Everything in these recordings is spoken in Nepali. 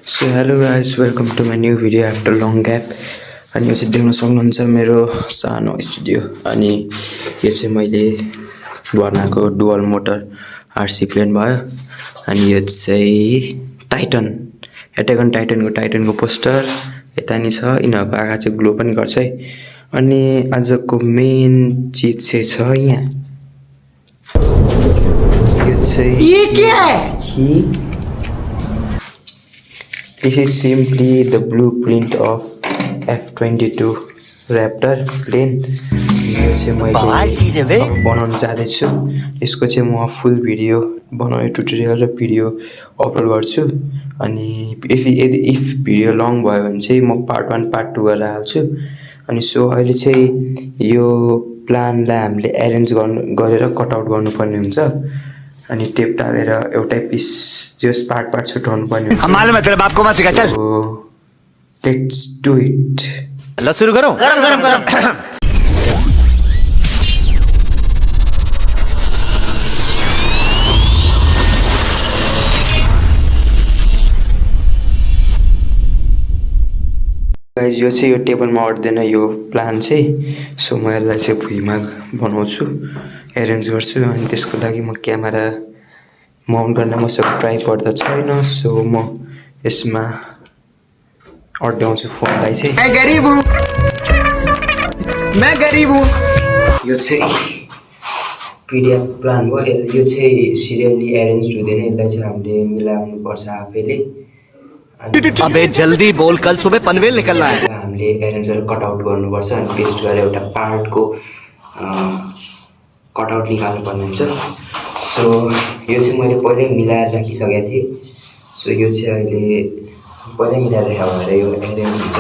So hello guys, welcome to my new video after long gap. अनि यो चाहिँ देख्न सक्नुहुन्छ मेरो सानो स्टुडियो अनि यो चाहिँ मैले बनाएको डुअल मोटर आरसी प्लेन भयो अनि यो चाहिँ टाइटन अट्याक अन टाइटनको पोस्टर यता नि छ यिनीहरुको आँखा चाहिँ ग्लो पनि गर्छ है अनि आजको मेन चीज चाहिँ छ यहाँ यो चाहिँ ये क्या है This is simply the blueprint of F-22 Raptor plane. यो चाहिँ मैले बनाउन जाँदैछु यसको चाहिँ म फुल भिडियो बनाउने ट्युटोरियल र भिडियो अपलोड गर्छु अनि इफ भिडियो लङ भयो भने चाहिँ म पार्ट 1 पार्ट 2 गरेर हाल्छु अनि सो अहिले चाहिँ यो प्लानलाई हामीले अरेन्ज गरेर कट आउट गर्नुपर्ने हुन्छ अनि टेप डालेर एउटै पिस जस पार्ट छुटाउनु पर्ने हुन्छ मालूम है तेरे बाप को मत सिखा चल लेट्स डू इट ल सुरु करो गरम गाइस यो चाहिँ यो टेबलमा अट्दैन यो प्लान चाहिँ सो म यसलाई चाहिँ भुइँमा बनाउँछु एरेन्ज गर्छु अनि त्यसको लागि म क्यामेरा माउन्ट गर्न मसँग ट्राइपड त छैन सो म यसमा अड्याउँछु फोनलाई चाहिँ मैं गरीब हूँ यो चाहिँ पीडीएफ प्लान हो यो चाहिँ सिरियली अरेन्ज हुँदैन यसलाई चाहिँ हामीले मिलाउनु पर्छ आफैले अबे जल्दी बोल कल सुबह पनवेल निकलना है हामीले अरेन्ज गरेर कट आउट गर्नुपर्छ अनि पेस्ट गरेर एउटा पार्टको कट आउट निकाल्नु पर्ने हुन्छ सो यो चाहिँ मैले पहिल्यै मिलाएर राखिसकेको थिएँ सो यो चाहिँ अहिले पहिल्यै मिलाएर राखेको भएर यो अरेन्ज हुन्छ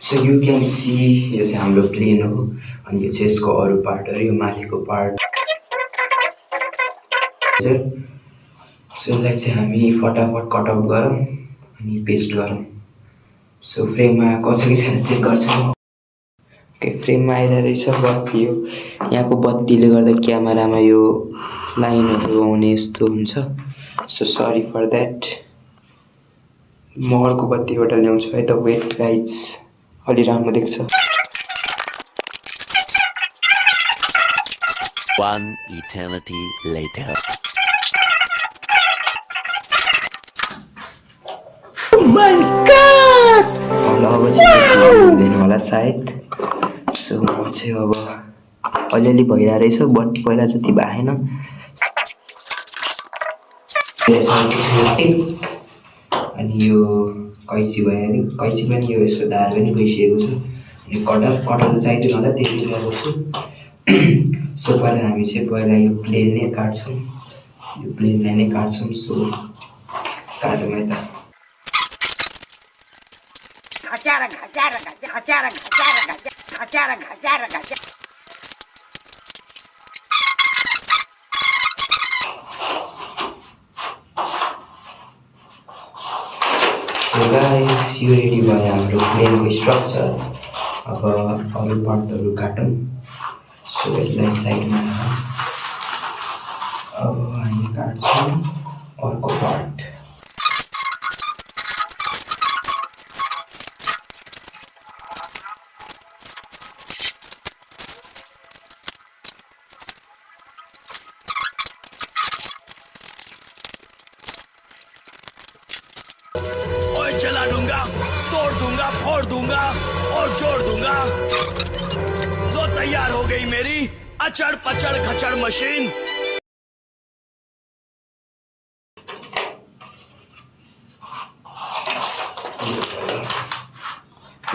सो यु क्यान सी यो चाहिँ हाम्रो प्लेन हो अनि यो चाहिँ यसको अरू पार्टहरू यो माथिको पार्ट सो यसलाई चाहिँ हामी फटाफट कट आउट गरौँ अनि पेस्ट गरौँ सो फ्रेममा आएको छ कि छैन चेक गर्छौँ ओके फ्रेममा आइरहेछ बत्ती यो यहाँको बत्तीले गर्दा क्यामेरामा यो लाइनहरू आउने यस्तो हुन्छ सो सरी फर द्याट म अर्को बत्तीबाट ल्याउँछु है त वेट गाइज अलि राम्रो देख्छ One eternity later. Oh my god! अब चाहिँ हुँदैन होला सायद सो म चाहिँ अब अलिअलि भइरहेको रहेछ बट पहिला जति भएन अनि यो कैँची भइहाल्यो कैँची पनि यो यसको धार पनि गइसकेको छ अनि कटर त चाहिँदैन होला त्यति ल्याएको छु सो पहिला हामी चाहिँ पहिला यो प्लेन नै काट्छौँ यो प्लेनलाई नै काट्छौँ सो काटौँ है त सो गाइस यो रेडी भयो हाम्रो प्लेनको स्ट्रक्चर अब अरू पार्टहरू काटौँ सो यसलाई साइडमा अब हामी काट्छौँ अर्को पार्ट जला दूंगा तोड़ दूंगा फोड़ दूंगा और जोड़ दूंगा लो तैयार हो गई मेरी अचड़ पचड़ खचड़ मशीन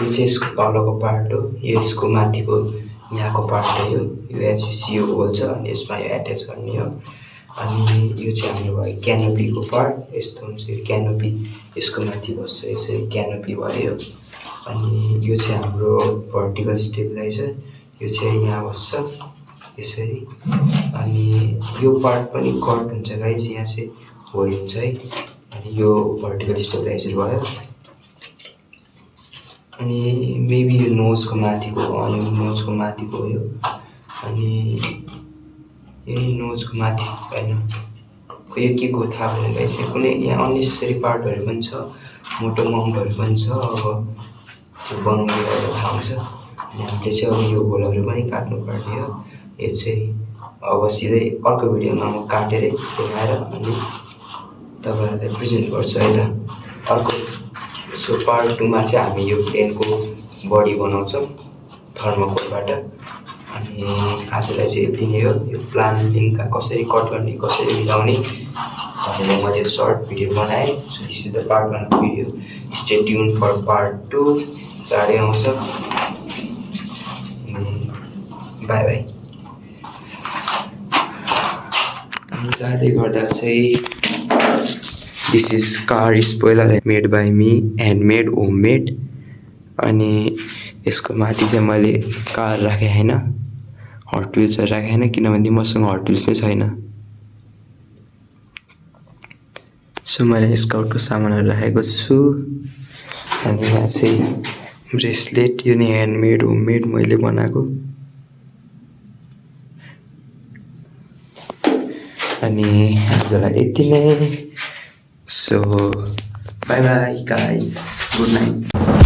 यो चाहिँ यसको तलको पार्ट हो यो यसको माथिको यहाँको पार्ट हो यो एज यु सी यो होल छ अनि यसमा यो एट्याच गर्ने हो अनि यो चाहिँ हाम्रो भयो क्यानोपीको पार्ट यस्तो हुन्छ यो क्यानोपी यसको माथि बस्छ यसरी क्यानोपी भयो अनि यो चाहिँ हाम्रो भर्टिकल स्टेबलाइजर यो चाहिँ यहाँ बस्छ यसरी अनि यो पार्ट पनि कट हुन्छ गाइस यहाँ चाहिँ होल हुन्छ है अनि यो भर्टिकल स्टेबलाइजर भयो अनि मेबी यो नोजको माथिको हो यो अनि यो नि नोजको माथि होइन खै यो के को थाहा भएन गाइस कुनै यहाँ अननेसेसरी पार्टहरू पनि छ मोटो माउन्टहरू पनि छ अब त्यो बनाउने गरेर थाहा हुन्छ अनि हामीले चाहिँ अब यो होलहरू पनि काट्नुपर्ने हो यो चाहिँ अब सिधै अर्को भिडियोमा म काटेरै देखाएर अनि तपाईँहरूलाई प्रेजेन्ट गर्छु है त अर्को सो पार्ट 2 मा चाहिँ हामी यो प्लेनको बडी बनाउँछौँ थर्मोकोलबाट अनि आजलाई चाहिँ यति नै हो यो प्लान कसरी कट गर्ने कसरी मिलाउने भनेर मैले सर्ट भिडियो बनाएँ so this is the part 1 video stay tune for part 2 चाँडै आउँछ बाई बाई जाँदै गर्दा चाहिँ this is car spoiler made by me handmade homemade अनि यसको माथि चाहिँ मैले कार राखेँ होइन हट विल्सहरू राखेँ होइन किनभने मसँग हट विल्स चाहिँ छैन सो मैले स्काउटको सामानहरू राखेको छु अनि यहाँ चाहिँ ब्रेसलेट यो नि ह्यान्डमेड होममेड मैले बनाएको अनि आजलाई यति नै so by by guys good night